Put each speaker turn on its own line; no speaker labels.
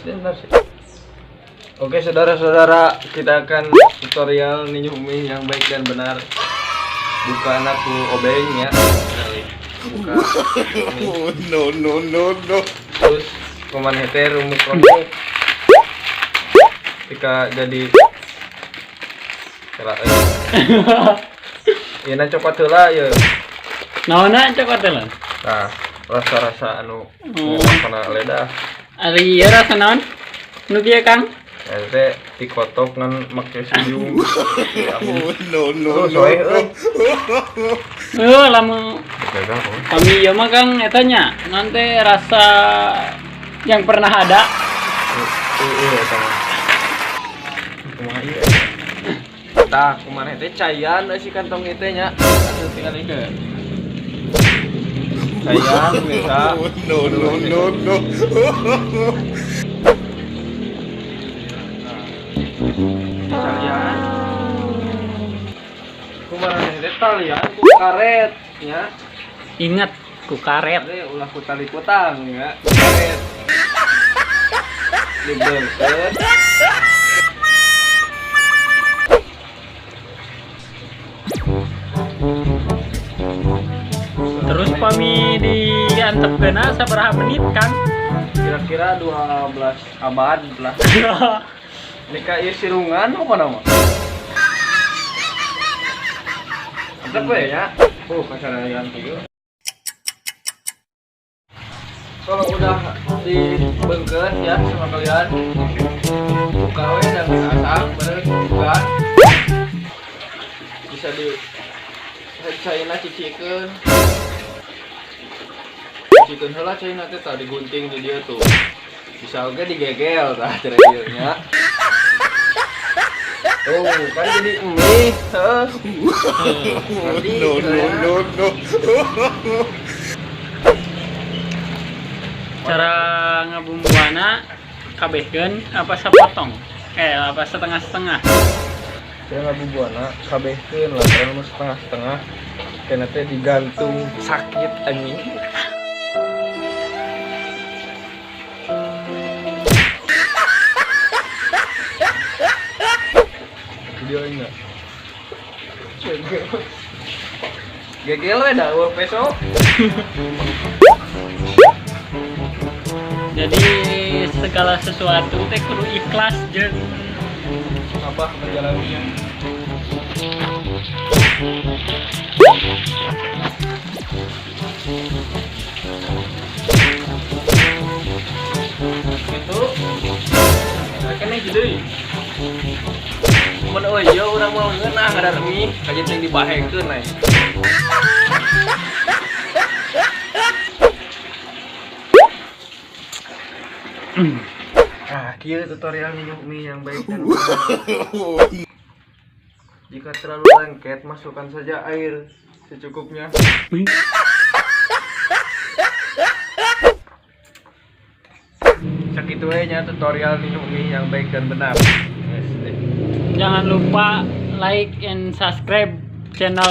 Benar sih. Oke, saudara-saudara, kita akan tutorial ninyuh mie yang baik dan benar. Buka ku obeng ya. Buka mie.
Oh, no, no, no, no.
Terus kumaha teh rumuk-rumuk. Ketika jadi kira euy. Ieu na cokot heula ye.
Naonna cokot lah?
Nah, rasa-rasa anu
Oh.
kana ledah.
Ari ieu rasa naon? Nu kieu, Kang?
Eta teh dikotok ngan make suyung.
Oh, no, no,
Terus
no.
we euy.
Eh, lamun
Gagal oh.
kami ieu mah, Kang, eta nya. Naon teh rasa yang pernah ada.
Heeh, eta mah. Kumaha ieu? Tah, kumaha teh caian euy si kantong ieu teh nya. Atuh tinggal ieu. Caian pemirsa.
Oh, no, no, no, no.
Talian. Kumaha teh talian ku karet nya.
Ingat ku karet.
Teh ulah ku tali kutang ya, ku karet. Dibeungkeut.
Terus pami diantepkeunna sabaraha menit, Kang?
Kira-kira 12 abad lah. Nika ieu sirungan apa nama? Antep we ya. Kasarayan kieu. Kalau udah dibengket ya sama kalian, buka we dan asap bener buka. Bisa di caina cicikeun. Cicikeun heula caina teh tah digunting di dieu tuh. Bisa oge digegel tah cara ieu nya. Tuh, kan jadi mie, heeh. Nanti
No, no, no, no.
Cara ngabumbuana kabehkeun apa sapotong? Eh, apa setengah-setengah?
Saya ngabubuana kabehkeun lah, karena mah setengah-setengah. Kena teh digantung sakit anjing. Video enggak? Gegel. Gegel we dah eueuh peso.
Jadi segala sesuatu teh kudu ikhlas jeung
Apa menjalaninya? Gitu. Kene deui. Mun euy ieu urang moal ngeunah ngadar mie, kajeun teh dibahekeun aya. Nah, kieu tutorial ninyuh mie yang baik dan benar. Jika terlalu lengket, masukkan saja air secukupnya. Sakitu we nya tutorial ninyuh mie yang baik dan benar. Yes, deh.
Jangan lupa like and subscribe channel